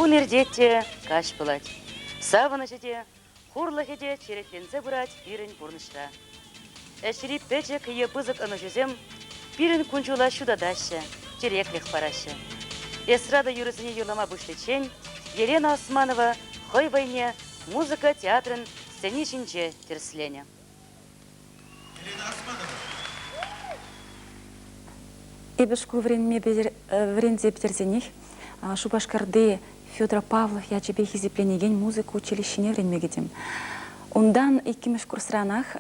Кун иртет те каҫ пулать. Савӑнӑҫӗ те, хурлӑхӗ те черетленсе пырать пирӗн пурнӑҫра. Ӗҫри пӗчӗк е пысӑк ӑнӑҫусем пирӗн кун-ҫула ҫутатаҫҫӗ, тӗреклӗх параҫҫӗ. Эстрада юрӑсене юрлама пуҫличчен Елена Османова хӑй вӑйне музыка театрӗн сцени ҫинче тӗрӗсленӗ. Елена Османова. Эпӗ шкул вӗренме вӗренсе пӗтерсенех Шупашкарти Федор Павлов ячӗпе хисепленекен музыка училищине вӗренме кӗтӗм. Унтан иккӗмӗш курсранах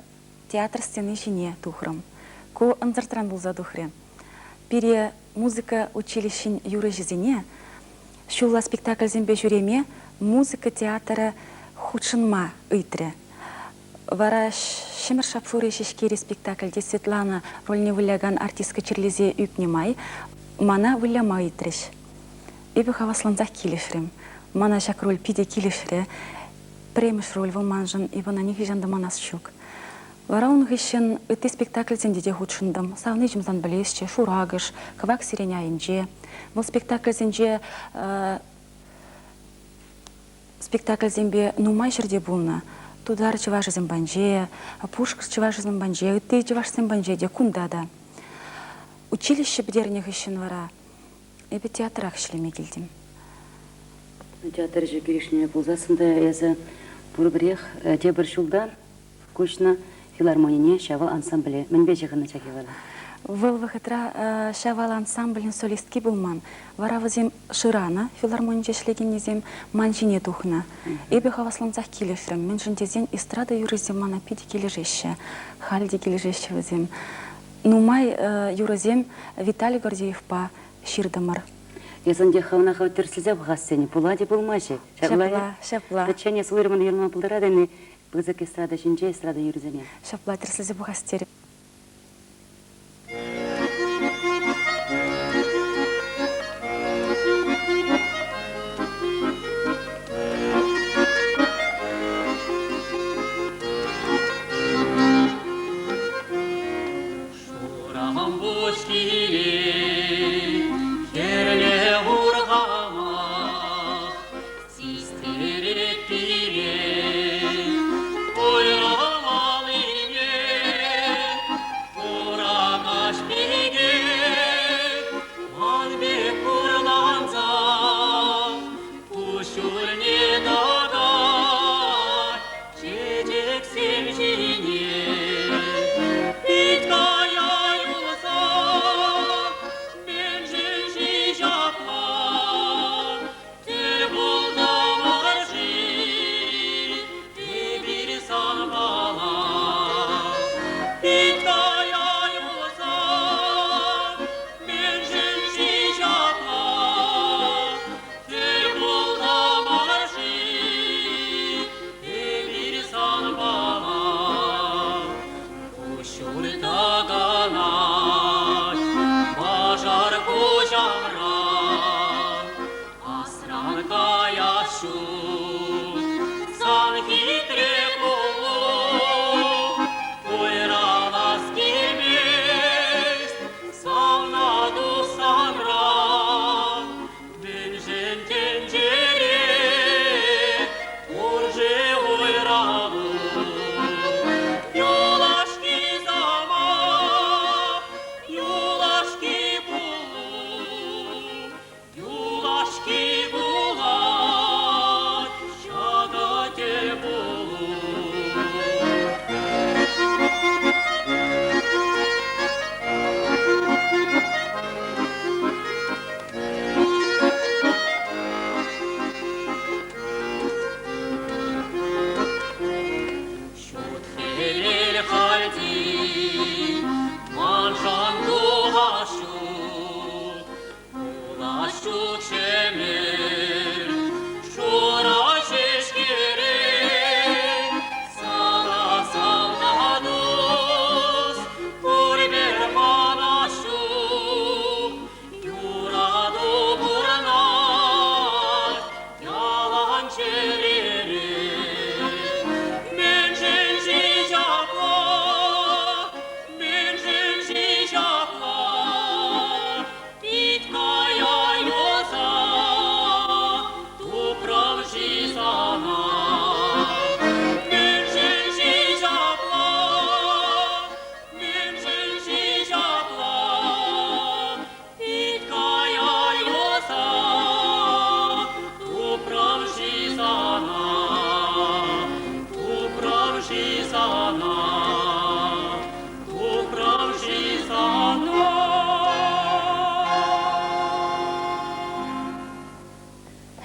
театр сцени ҫине тухрӑм. Ку ӑнсӑртран пулса тухрӗ. Пире музыка училищин юрӑҫисене ҫулла спектакльсемпе ҫӳреме музыка театрӗ хутшӑнма ыйтрӗ. Вара Ҫӗмӗр шап-шурӑ ҫеҫкери спектакльте Светлана рольне вылякан артистка чирлесе ӳкнӗ май мана выляма ыйтрӗҫ. Эпӗ хаваслансах килӗшрӗм. Мана ҫак роль питӗ килӗшрӗ. Пӗрремӗш роль вӑл маншӑн, эпӗ ӑна нихӑҫан та манас ҫук. Вара ун хыҫҫӑн ытти спектакльсенче те хутшӑнтӑм. Савниҫӗм сан пӗлесчӗ, Шуракӑш, Кӑвак сирень айӗнче. Вӑл спектакльсенче спектакльсемпе нумай ҫӗрте пулнӑ. Тутар чӑвашӗсем панче, пушкӑрт чӑвашӗсем панче, ытти чӑвашсем панче те кунта та. Училище пӗтернӗ хыҫҫӑн вара эпӗ театрах ӗҫлеме килтӗм. Театр ӗҫӗ килӗшнине пулсассӑн та эсӗ пурпӗрех тепӗр ҫултан куҫнӑ филармонине Ҫавал ансамбле. Мӗнпе ҫыхӑннӑ ҫак япала? Вӑл вӑхӑтра Ҫавал ансамблӗн солистки пулман. Вара вӗсем шыранӑ, филармонинче ӗҫлекеннисем ман ҫине тухнӑ. Эпӗ хаваслансах килӗшрӗм, мӗншӗн тесен эстрада юррисем мана питӗ килӗшеҫҫӗ. Халь те килӗшеҫҫӗ вӗсем. Нумай юрӑсем Виталий Гордеевпа ҫыртӑмӑр. Эс ӗнтӗ хӑвна хӑв тӗрӗслесе пӑхас тенӗ. Пулать-и, пулмасть-и? Ҫапла, ҫапла. Пӗччен эс уйрӑмӑн юрлама пултаратӑн-и пысӑк эстрада ҫинче эстрада юррисене? Ҫапла тӗрӗслесе пӑхас терӗм. Шураман пуҫ килет, хӗрлӗ урхамах, систерет пире, уйрӑлмаллине.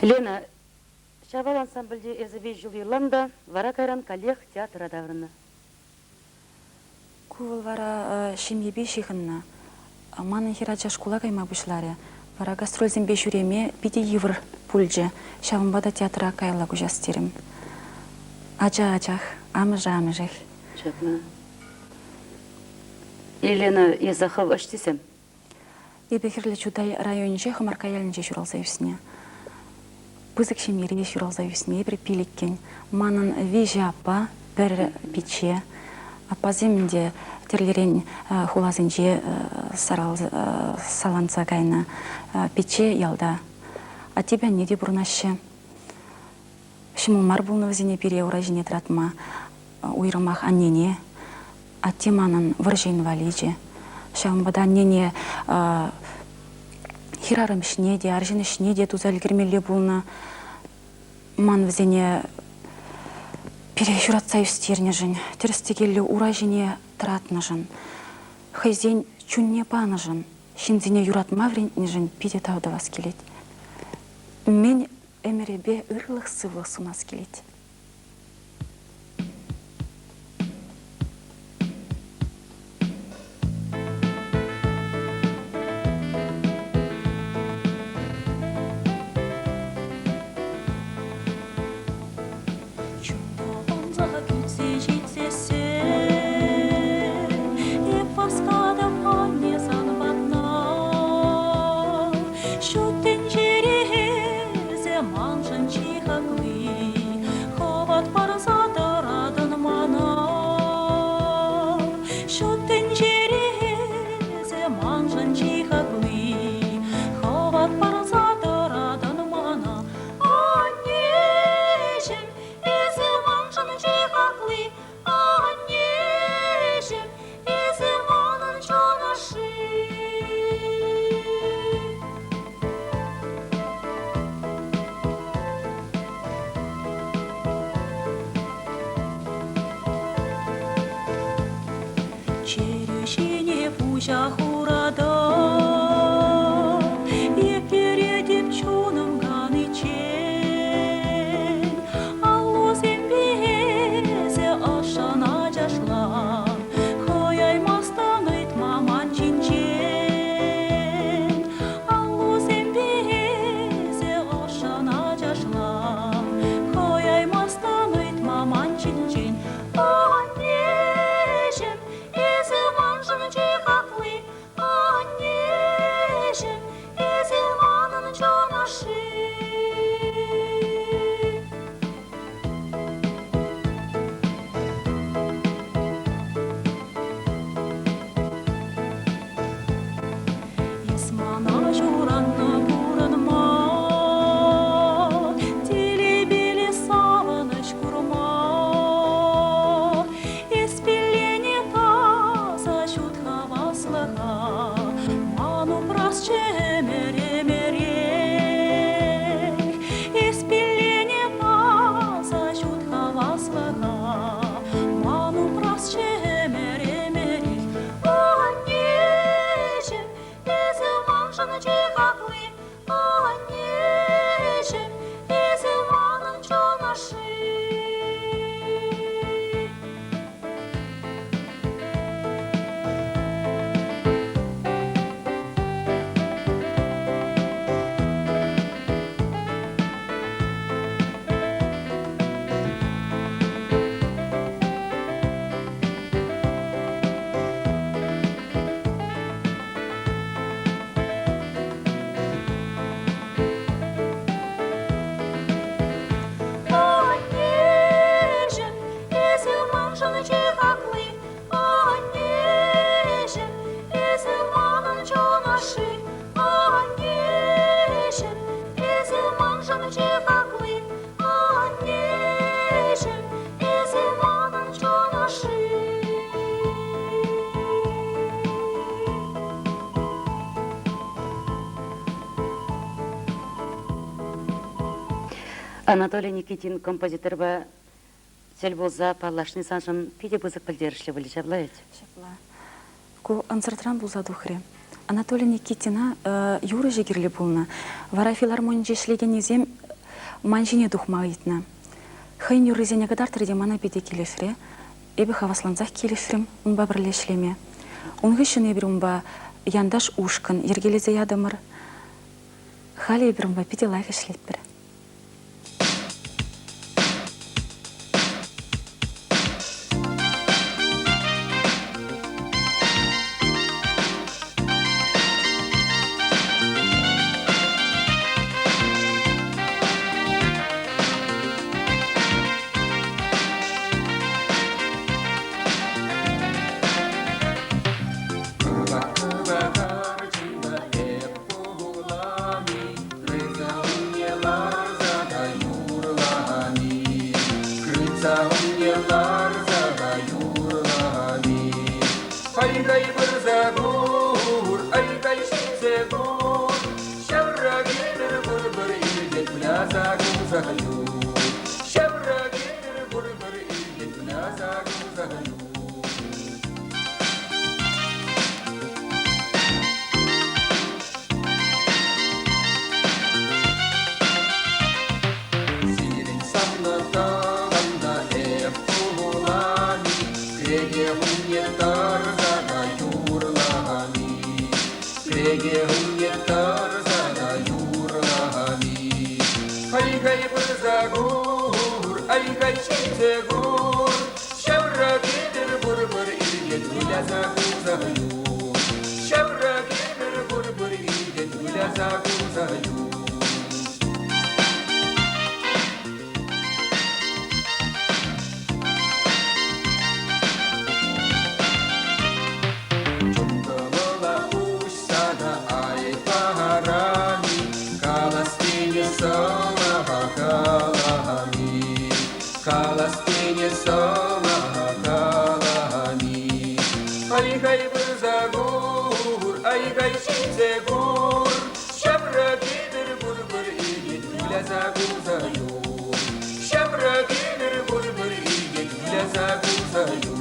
Лена, Ҫавал ансамбльте эсӗ виҫ ҫул юрланӑ та вара кайран каллех театра таврӑннӑ. Ку вӑл вара ҫемьепе ҫыхӑннӑ. Манӑн хӗрача шкула кайма пуҫларӗ. Вара гастрольсемпе ҫӳреме питӗ йывӑр пулчӗ. Ҫавӑнпа та театра каялла куҫас терӗм. Ача ачах, амӑшӗ амӑшех. Ҫапла. Елена, эсӗ хӑв ӑҫтисем? Эпӗ Хӗрлӗ Чутай районӗнче Хӑмаркка ялӗнче ҫуралса ӳснӗ. Пысӑк ҫемьере ҫуралса ӳснӗ эпир пилӗккӗн. Манӑн виҫӗ аппа, пӗр пичче. Аппасем ӗнтӗ тӗрлӗрен хуласенче саланса кайнӑ. Пичче ялта. Аттепе анне те пурӑнаҫҫӗ. Ҫӑмӑл мар пулнӑ вӗсене пире ура ҫине тӑратма, уйрӑмах аннене. Атте манӑн вӑрҫӑ инваличӗ. Ҫавӑнпа та аннене хӗрарӑм ӗҫне те, арҫын ӗҫне те туса ӗлкӗрмелле пулнӑ. Ман вӗсене пире ҫуратса ӳстернӗшӗн, тӗрӗс-тӗкеллӗ ура ҫине тӑратнӑшӑн, хӑйсен чунне панӑшӑн, ҫынсене юратма вӗрентнӗшӗн питӗ тав тӑвас килет. Мӗн ӗмӗрӗпе ырлӑх-сывлӑх сунас килет. Чунтан кӳтсе ҫитсессӗн эп васкатӑп анне сан патна. Ҫут тӗнчере эсӗ маншӑн чи хакли, хӑват парса тӑратӑн мана. Ҫут тӗнчере эсӗ маншӑн чи хакли, хӑват парса тӑратӑн мана. Аннеҫӗм, эсӗ маншӑн чи хакли, аннеҫӗм, эсӗ манӑн чун ӑшши. Чӗрӳ ҫине пуҫа хуратӑп, Еплеретӗп чунӑм каниччен. Аллусемпе эсӗ ӑшшӑн ачашлан, Хӑяймастӑн ыйтма ман ҫинчен. Аллусемпе эсӗ ӑшшӑн ачашлан, Хӑяймастӑн ыйтма ман ҫинчен. Аннеҫӗм, эсӗ маншӑн чи хакли, Аннеҫӗм, эсӗ манӑн чун ӑшши. Эс мана ҫураннӑ пурӑнма, телейпеле савӑнӑҫ курма. Эс пиллене таса ҫут хаваслӑха, ман упрасчӗ ӗмӗр-ӗмӗрех. Эс пиллене таса ҫут хаваслӑха, ман упрасчӗ ӗмӗр-ӗмӗрех. Аннеҫӗм, эсӗ маншӑн чи хакли, Аннеҫӗм, эсӗ манӑн чун ӑшши. Аннеҫӗм, эсӗ маншӑн чи хакли, Аннеҫӗм, эсӗ манӑн чун ӑшши, Аннеҫӗм, эсӗ маншӑн чи хакли, Аннеҫӗм, эсӗ манӑн чун ӑшши. Анатолий Никитин композиторпа тӗл пулса паллашни саншӑн питӗ пысӑк пӗлтерӗшлӗ пулӗ ҫапла вӗт? Ҫапла. Ку ӑнсӑртран пулса тухрӗ. Анатолий Никитина юрӑҫӑ кирлӗ пулнӑ. Вара филармонинче ӗҫлекеннисем ман ҫине тухма ыйтнӑ. Хӑйӗн юррисене кӑтартрӗ те мана питӗ килӗшрӗ. Эпӗ хаваслансах килӗшрӗм унпа пӗрле ӗҫлеме. Ун хыҫҫӑн эпир унпа Янташ ушкӑн йӗркелесе ятӑмӑр. Халӗ эпир унпа питӗ лайӑх ӗҫлетпӗр. Ай-гай пырса кур, ай-гай ҫитсе кур, Ҫавра килтӗр пур-пӗр иртет выляса кулса юр. Ҫавра килтӗр пур-пӗр иртет выляса кулса юр. Сирӗн савнӑ тӑван та эп пулани, Кӗреке умне тӑрса та юрлани. Кӗреке умне тӑрса та юрлани. Ай-хай пырса кур, ай-хай ҫитсе кур, Ҫавра килтӗр пур-пӗр иртет выляса кулса юр. Ҫавра килтӗр пур-пӗр иртет выляса кулса юр. Чун-кӑмӑла уҫса та ай парами, Калас тенӗ сӑмаха калами. Калас тенӗ сӑмаха калами. Ай-хай пырса кур, ай-хай ҫитсе кур, Ҫамрӑк эпир пур-пӗр иртет выляса кулса юр. Ҫамрӑк эпир пур-пӗр иртет выляса кулса юр.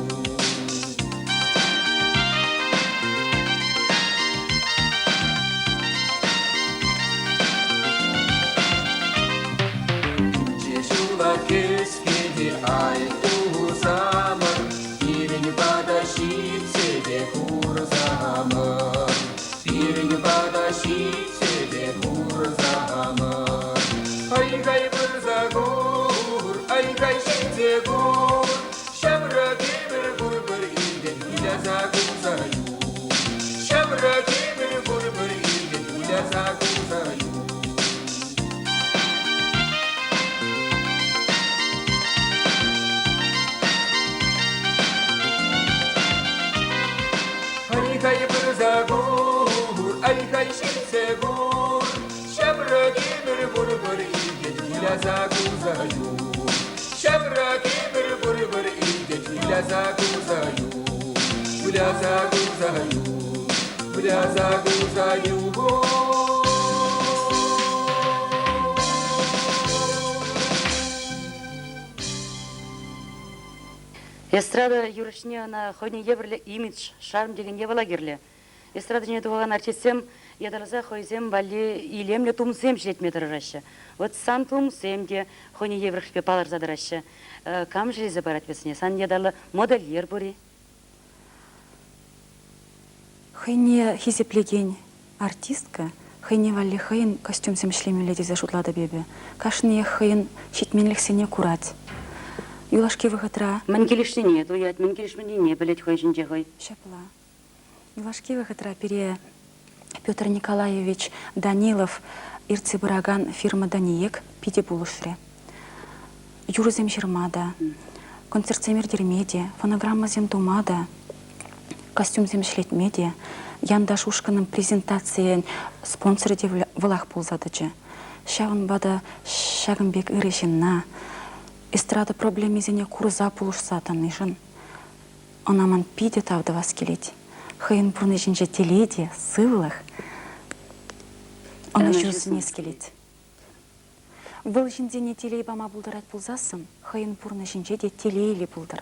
Инҫе ҫула кӗске те ай тусамӑр, Пирӗн пата ҫитсе те курсамӑр. Пирӗн пата ҫитсе те курсамӑр. Ай-хай пырса кур, ай-хай ҫитсе кур, Ҫамрӑк эпир пур-пӗр иртен выляса кулса юр. Ҫамрӑк эпир пур-пӗр иртен выляса кулса юр. Ай-хай пырса кур, ай-хай ҫитсе кур, Ҫамрӑк эпир пур-пӗр иртен выляса кулса юр. Ҫамрӑк эпир пур-пӗр иртен выляса кулса юр. Выляса кулса юр, выляса кулса юр. Эстрада юрӑҫне ӑна хӑйне евӗрлӗ имидж, шарм текен япала кирлӗ. Эстрада ҫине тухакан артистсем ятарласа хӑйсем валли илемлӗ тумсем ҫӗлетме тӑрӑшаҫҫӗ. Вот сан тумсем те хӑйне евӗрлӗхпе палӑрса тӑраҫҫӗ. Кам ҫӗлесе парать вӗсене? Сан ятарлӑ модельер пур-и? Хӑйне хисеплекен артистка хӑйне валли хӑйӗн костюмсем ӗҫлемелле тесе шутлатӑп эпӗ. Кашниех хӑйӗн ҫитменлӗхсене курать. Юлашки вӑхӑтра... Мӗн килӗшнине туять, мӗн килӗшменнине пӗлет хӑй ҫинче хӑй. Ҫапла. Юлашки вӑхӑтра пире Петр Николаевич Данилов ертсе пыракан фирма «Даниек» питӗ пулӑшрӗ. Юрӑсем ҫырма та, концертсем ирттерме те, фонограммӑсем тума та, костюмсем ӗҫлетме те, Янташ ушкӑнӑн презентацийӗн спонсорӗ те вӑлах пулса тӑчӗ. Ҫавӑнпа та ҫакӑн пек ырӑ ҫынна эстрада проблемисене курса пулӑшса тӑнишӗн ӑна ман питӗ тав тӑвас килет. Хӑйӗн пурнӑҫӗнче телей те, сывлӑх, ӑнӑҫу сӗнес килет. Вӑл ҫынсене телей пама пултарать пулсассӑн хӑйӗн пурнӑҫӗнче те телейлӗ пултӑр.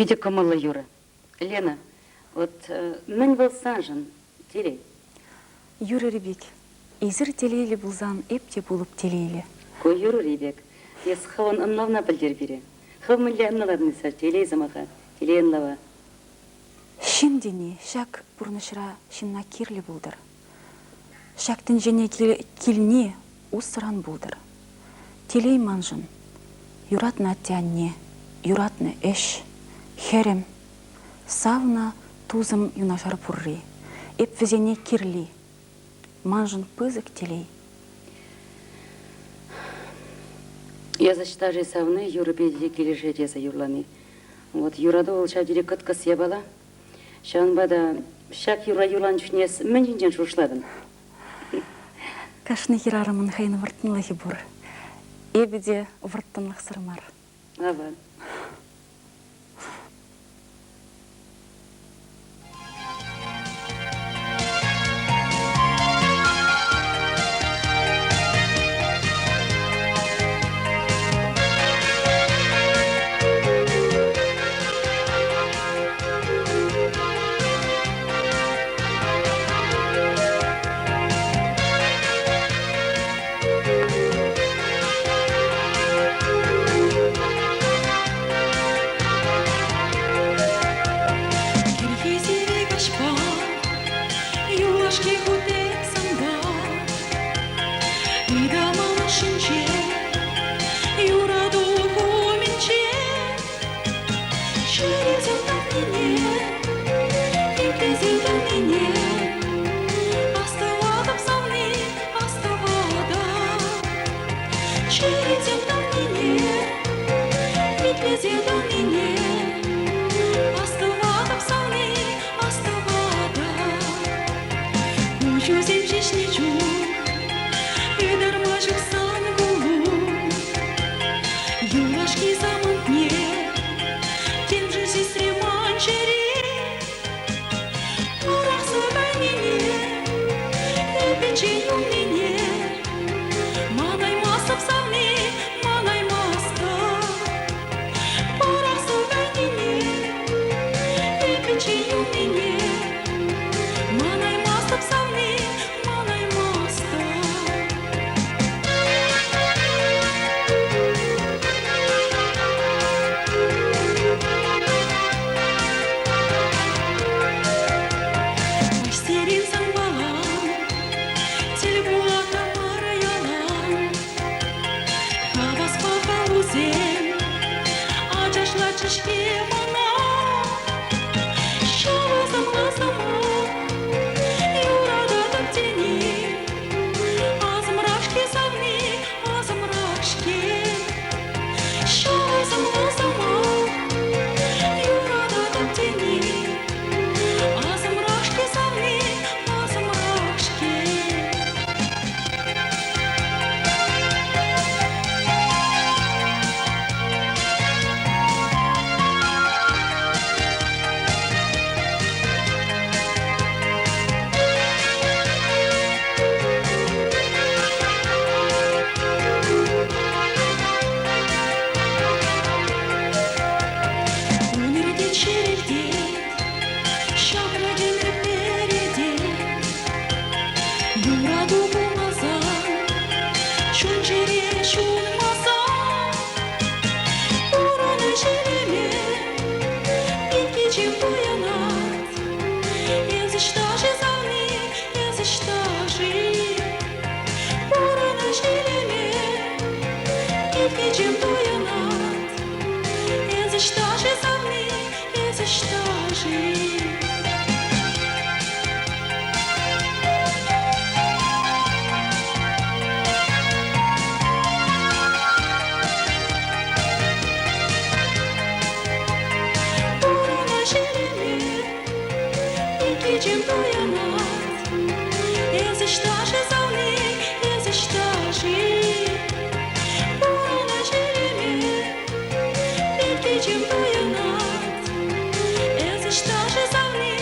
Питӗ кӑмӑллӑ юрӑ. Лена, вот мӗн вӑл саншӑн телей? Юрӑри пек. Эсир телейлӗ пулсан эп те пулӑп телейлӗ. Ку юрӑри пек. Эс хӑвӑн ӑнлавна пӗлтер пире. Хӑв мӗнле ӑнланатӑн эсир телей сӑмаха, телей ӑнлава? Ҫын тени ҫак пурнӑҫра ҫынна кирлӗ пултӑр. Ҫак тӗнчене килни уссӑран пултӑр. Телей маншӑн юратнӑ атте-анне, юратнӑ ӗҫ, хӗрӗм, савнӑ тусӑм юнашар пурри, эп вӗсене кирли. Маншӑн пысӑк телей. Эс ӑҫта-ши савни юрӑ питӗ килӗшет эсӗ юрлани. Вот юрату вӑл ҫав тери кӑткӑс япала. Ҫавӑнпа та ҫак юрра юрланӑ чухне эс мӗн ҫинчен шухӑшлатӑн? Кашни хӗрарӑмӑн хӑйӗн вӑрттӑнлӑхӗ пур. Эпӗ те вӑрттӑнлӑхсӑр мар. Аван. Кӗрхи сивӗ каҫпа юлашки хут эп санпа Ытамӑн ӑшӗнче юрату хумӗнче Чӗресем тапнине, итлесе тӑнине Астӑватӑп савни, астӑватӑп. Чӗресем тапнине, итлесе тӑнине Астӑватӑп савни, астӑватӑп. Куҫусем ҫиҫнӗ чух ытарма ҫук сан куллу. Юлашки самантне темшӗн сисрӗ ман чӗре. Пӑрахса кайнине, эпӗ юлнине манаймастӑп савни, манаймастӑп. Пӑрахса кайнине, эпӗ юлнине манаймастӑп савни, манаймастӑп. Каҫсерен санпалан тӗл пулаттӑмӑр ялан. Хаваспа калусем ачашлатчӗҫ-ҫке мана. Ҫавӑсӑмласӑма юрататӑп тени асӑмрах-ҫке савни, асӑмрах-ҫке. Ҫавӑсӑмласӑма юрататӑп тени асӑмрах-ҫке савни, асӑмрах-ҫке. Ун иртет, ҫӗр иртет, ҫавра тимӗр перетет. Юрату пулмасан, чун-чӗре ҫунмасан, пурӑнӑҫ илеме пит кичем туйӑнать. Эс ӑҫта-ши савни, эс ӑҫта-ши? Пурӑнӑҫ илеме пит кичем туйӑнать. Эс ӑҫта-ши савни, эс ӑҫта-ши? Пурӑнӑҫ илеме пит кичем туйӑнать. Эс ӑҫта-ши савни, эс ӑҫта-ши? Пурӑнӑҫ илеме пит кичем туйӑнать. Эс ӑҫта-ши савни,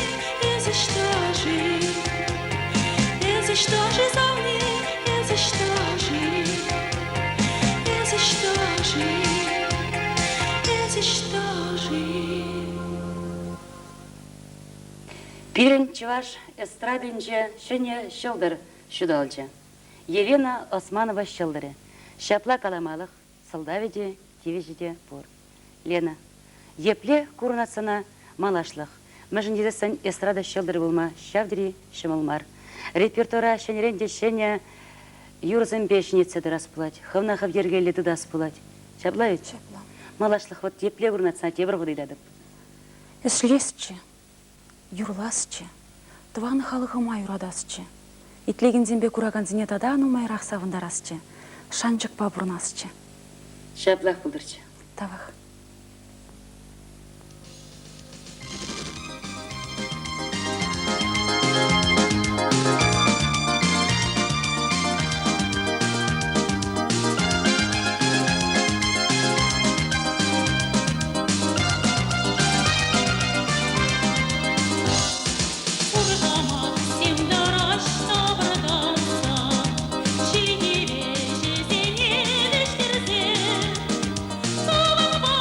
эс ӑҫта-ши? Эс ӑҫта-ши савни, эс ӑҫта-ши? Эс ӑҫта-ши? Эс ӑҫта-ши? Пирӗн чӑваш эстрадинче ҫӗнӗ ҫӑлтӑр ҫуталчӗ. Елена Османова ҫӑлтӑрӗ. Ҫапла каламалӑх сӑлтавӗ те, тивӗҫӗ те пур. Лена, епле курӑнать сана малашлӑх? Мӗншӗн тесессӗн эстрада ҫӑлтӑрӗ пулма ҫав тери ҫӑмӑл мар. Репертуара ҫӗнӗрен те ҫӗнӗ юрӑсемпе ҫӗнетсе тӑрас пулать, хӑвна хӑв йӗркеллӗ тытас пулать. Ҫапла ведь? Ҫапла. Малашлӑх вот епле курӑнать сана тепӗр хут ыйтатӑп. Ӗҫлесчӗ, юрласчӗ, тӑван халӑхӑма юратасчӗ, итлекенсемпе куракансене тата нумайрах савӑнтарасчӗ, шанчӑкпа пурӑнасчӗ. Ҫаплах пултӑрччӗ. Тавах. Урхамахсем тӑраҫ тавӑртанса, ҫил хирӗҫӗсене вӗҫтерсе. Тӑванпа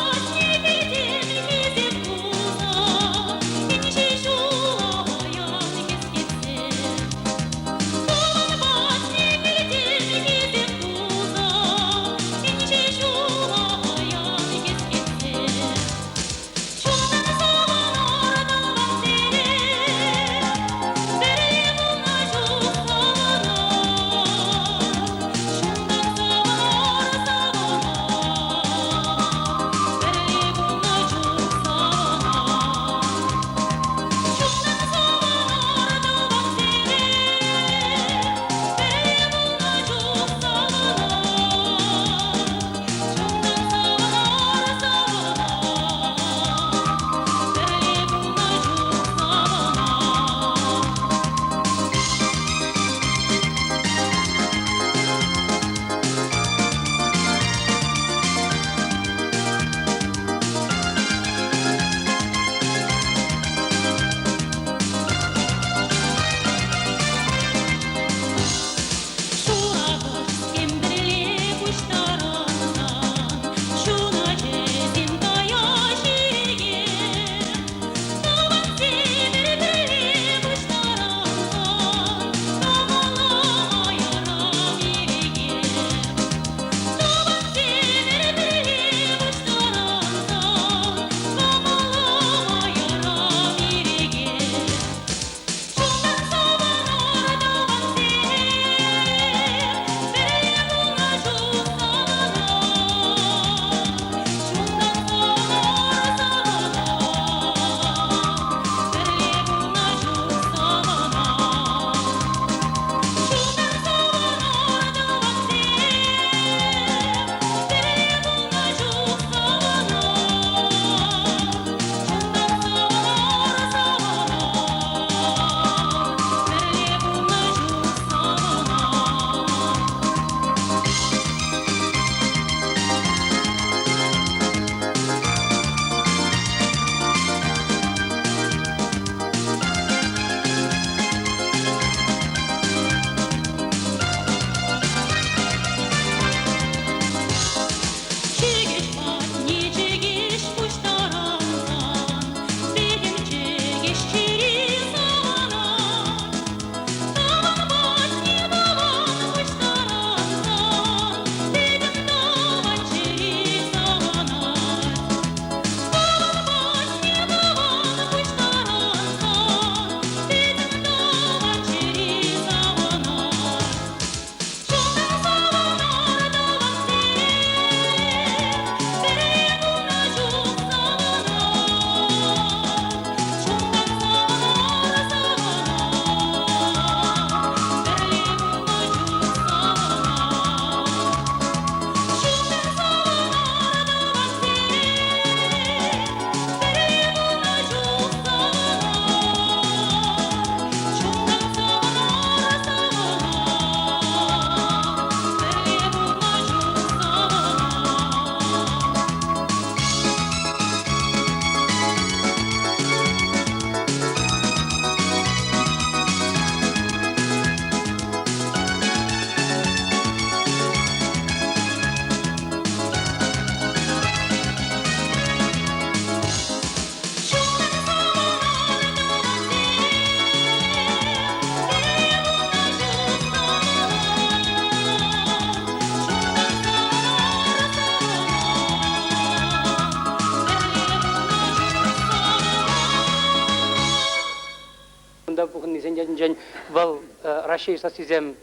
ятӗнчен вӑл Раҫҫей сассисем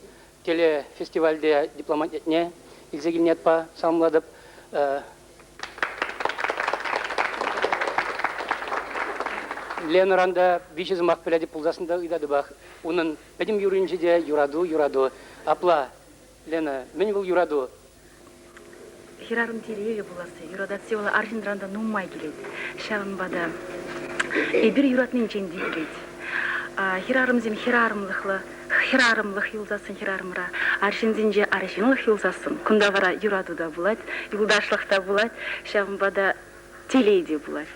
телефестивальте дипломант ятне илсе килнӗ ятпа саламлатӑп. Ленӑран та виҫӗ сӑмах пӗлетӗп пулсассӑн та ыйтатӑпах. Унӑн пӗтӗм юрринче те юрату, юрату. Апла, Лена, мӗн вӑл юрату? Хӗрарӑм телейлӗ пуласси, юратасси вӑл арҫынран та нумай килет. Ҫавӑнпа та эпир юратнинчен те килет. Хӗрарӑмсем хӗрарӑмлӑхлӑ, хӗрарӑмлӑх юлсассӑн хӗрарӑмра, арҫынсенче арҫынлӑх юлсассӑн, кунта вара юрату та пулать, юлташлӑх та пулать, ҫавӑнпа та телей те пулать.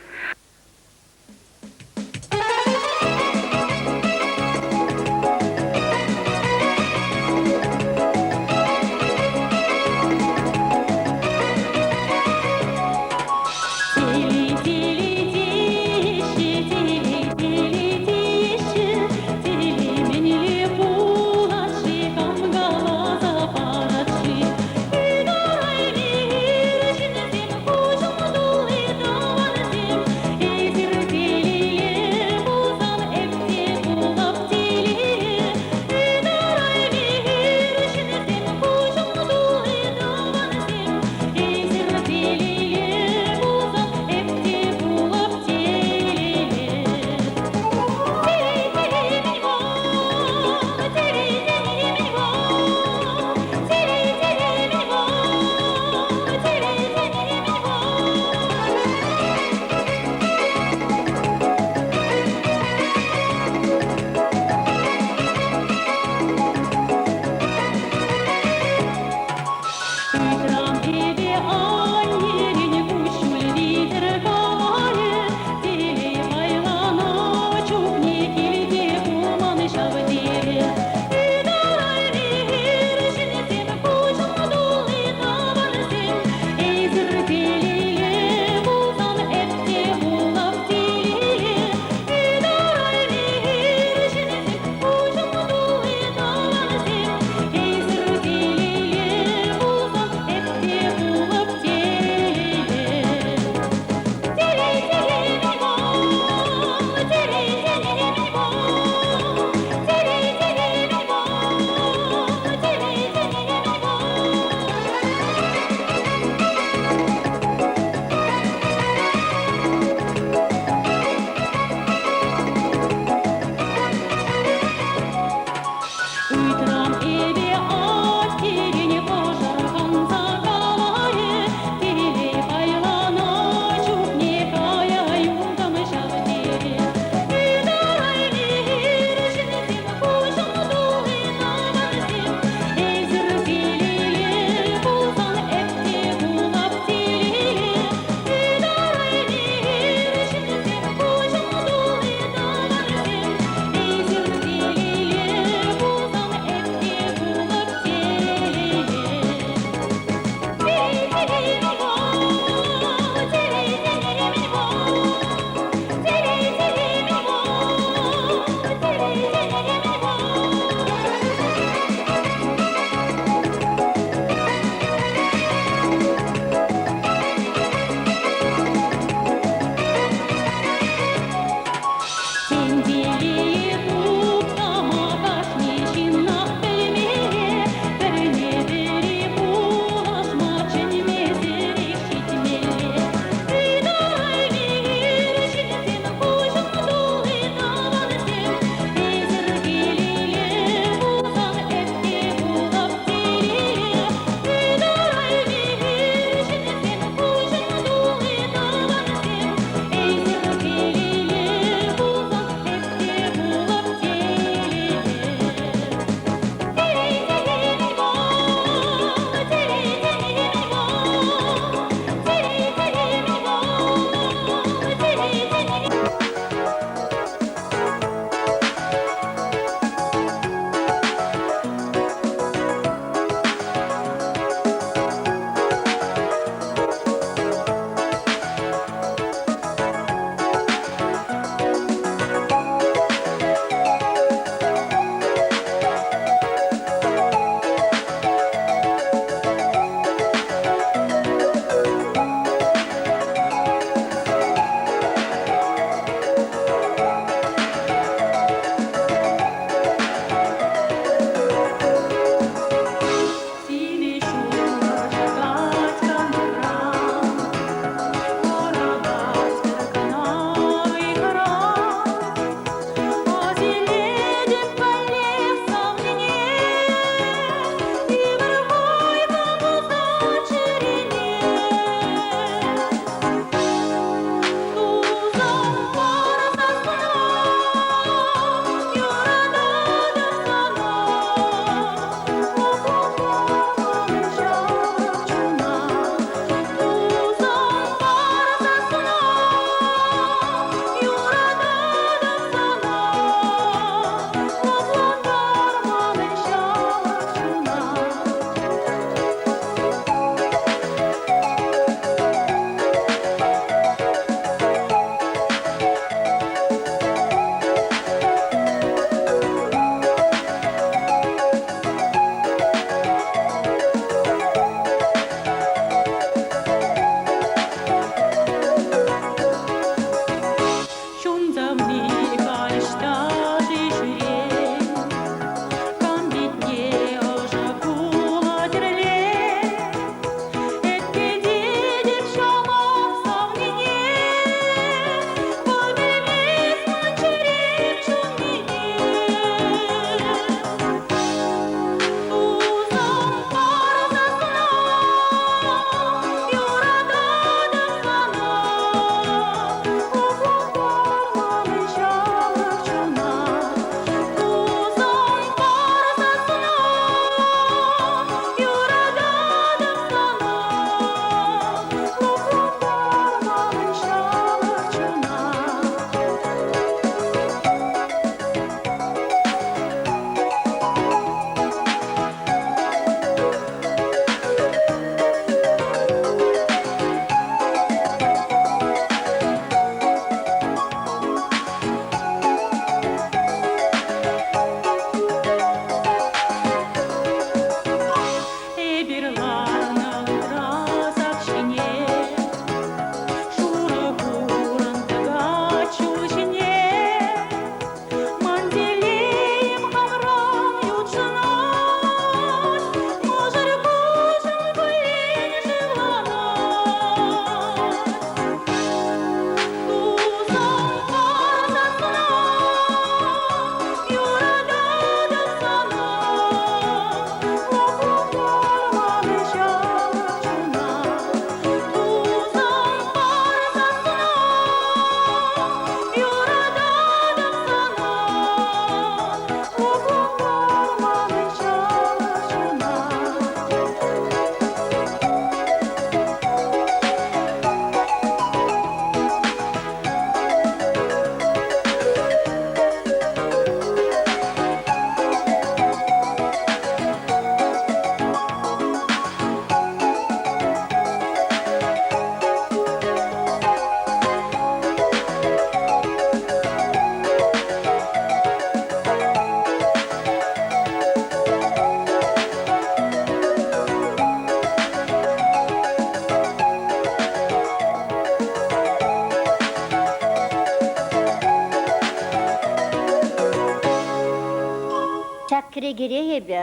Кӗрекере эпӗ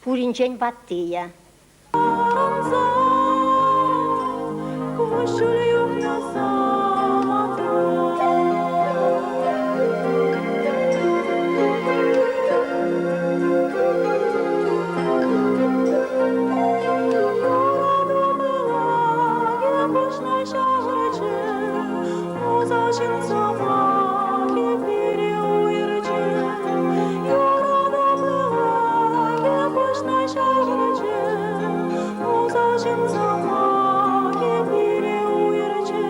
пуринчен ваттийӗ. Куҫҫуль юхнӑ самантра. Юрату пылакӗ пуҫна ҫавӑрчӗ, усал ҫын сӑмахӗ пире уйӑрчӗ. Юрату пылакӗ пуҫна ҫавӑрчӗ, усал ҫын сӑмахӗ пире уйӑрчӗ.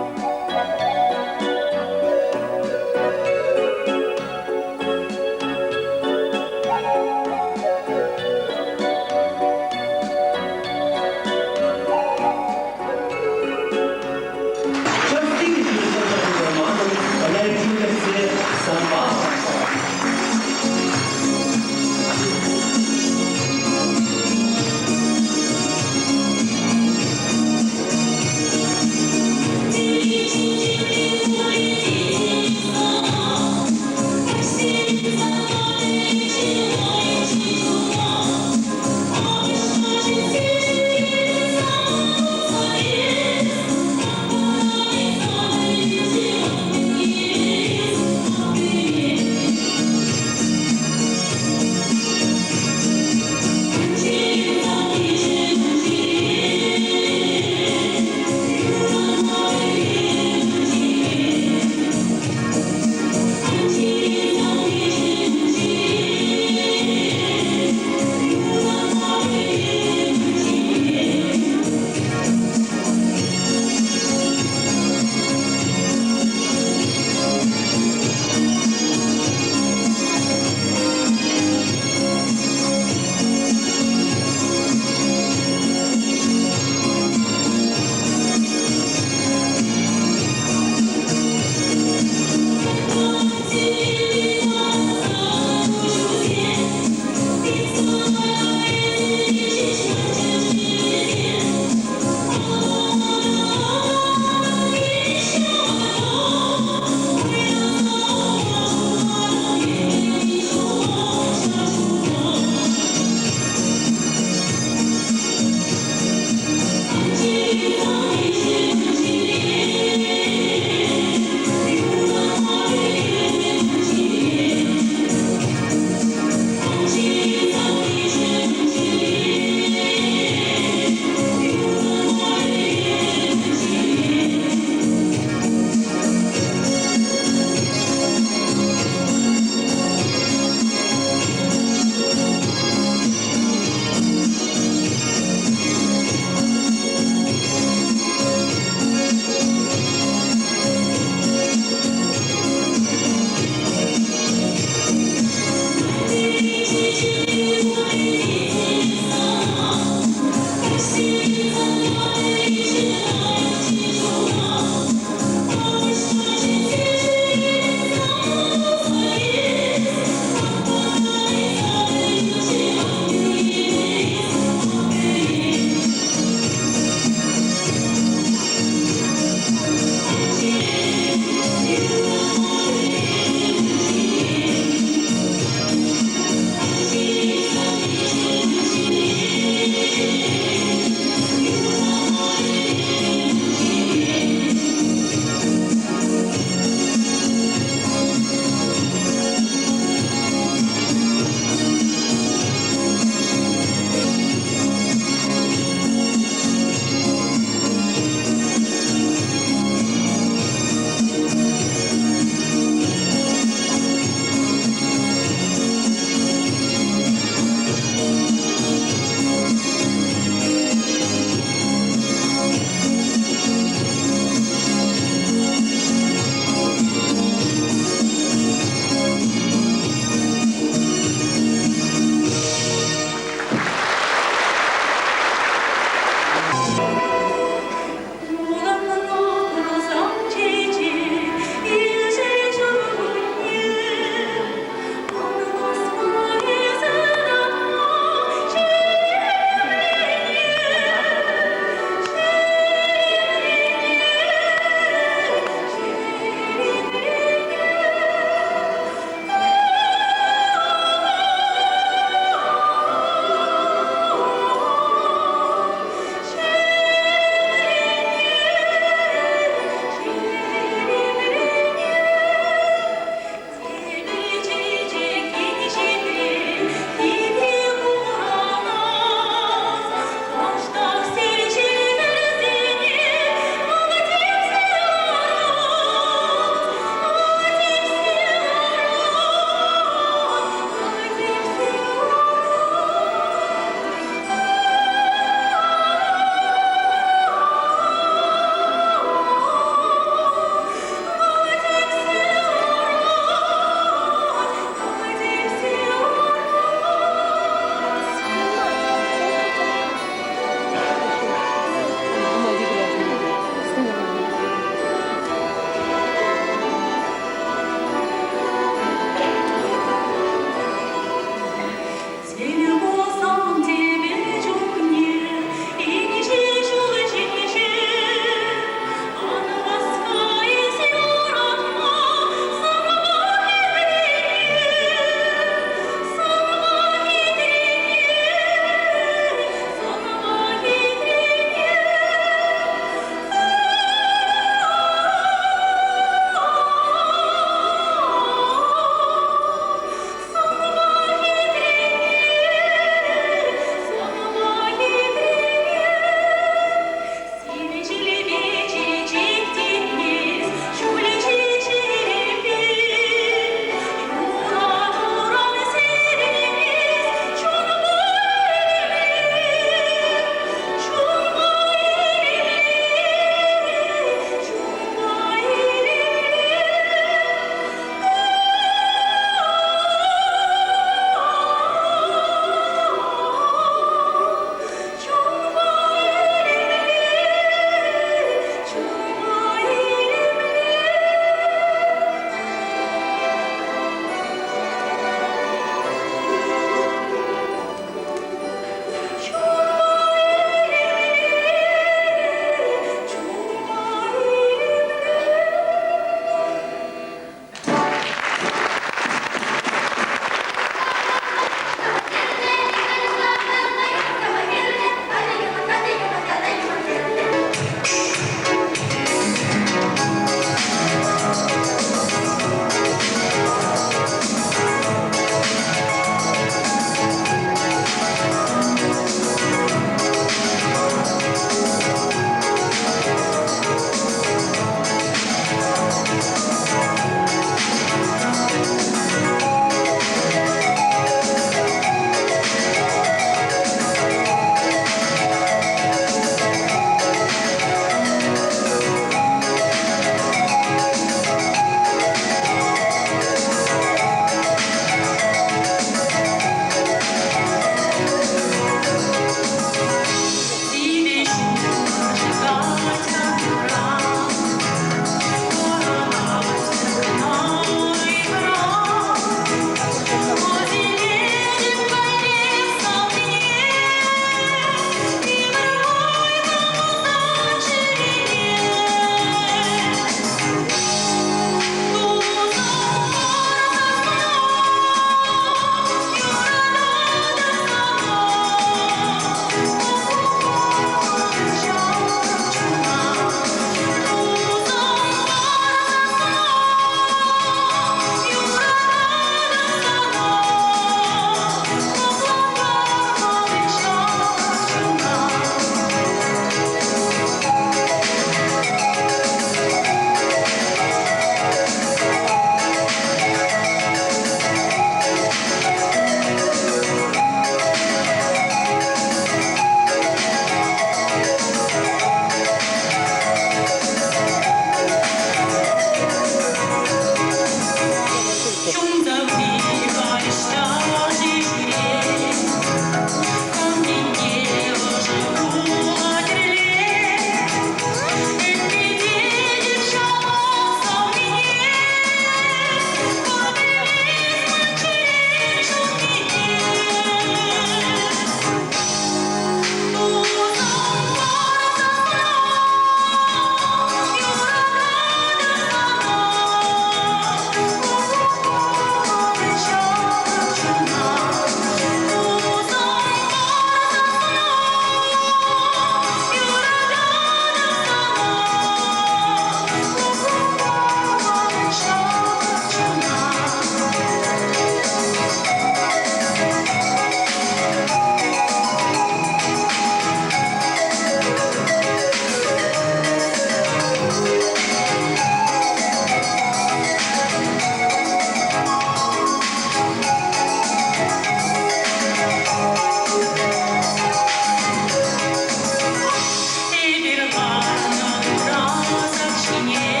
Ҫине.